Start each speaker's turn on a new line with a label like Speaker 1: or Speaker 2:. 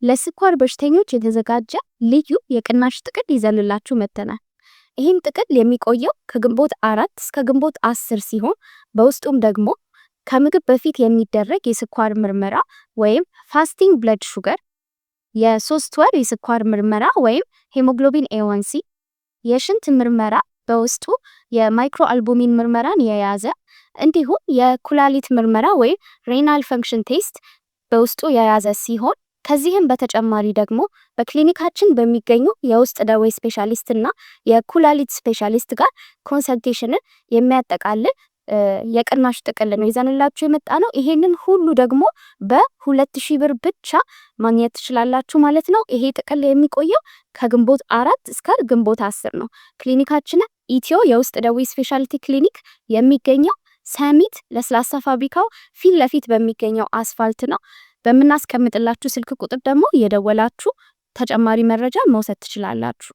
Speaker 1: ለስኳር በሽተኞች የተዘጋጀ ልዩ የቅናሽ ጥቅል ይዘንላችሁ መጥተናል። ይህም ጥቅል የሚቆየው ከግንቦት 4 እስከ ግንቦት 10 ሲሆን በውስጡም ደግሞ ከምግብ በፊት የሚደረግ የስኳር ምርመራ ወይም fasting blood sugar፣ የ3 ወር የስኳር ምርመራ ወይም hemoglobin A1C፣ የሽንት ምርመራ በውስጡ የ microalbumin ምርመራን የያዘ፣ እንዲሁም የኩላሊት ምርመራ ወይም renal function test በውስጡ የያዘ ሲሆን ከዚህም በተጨማሪ ደግሞ በክሊኒካችን በሚገኙ የውስጥ ደዌ specialist እና የኩላሊት specialist ጋር consultation ን የሚያጠቃልል የቅናሽ ጥቅል ነው ይዘንላችሁ የመጣነው። ይሄንን ሁሉ ደግሞ በ2000 ብር ብቻ ማግኘት ትችላላችሁ ማለት ነው። ይሄ ጥቅል የሚቆየው ከግንቦት 4 እስከ ግንቦት 10 ነው። ክሊኒካችን ኢትዮ የውስጥ ደዌ specialty ክሊኒክ የሚገኘው ሰሚት ለስላሳ ፋብሪካው ፊት ለፊት በሚገኘው አስፋልት ነው። በምናስቀምጥላችሁ ስልክ ቁጥር ደግሞ እየደወላችሁ ተጨማሪ መረጃ መውሰድ ትችላላችሁ።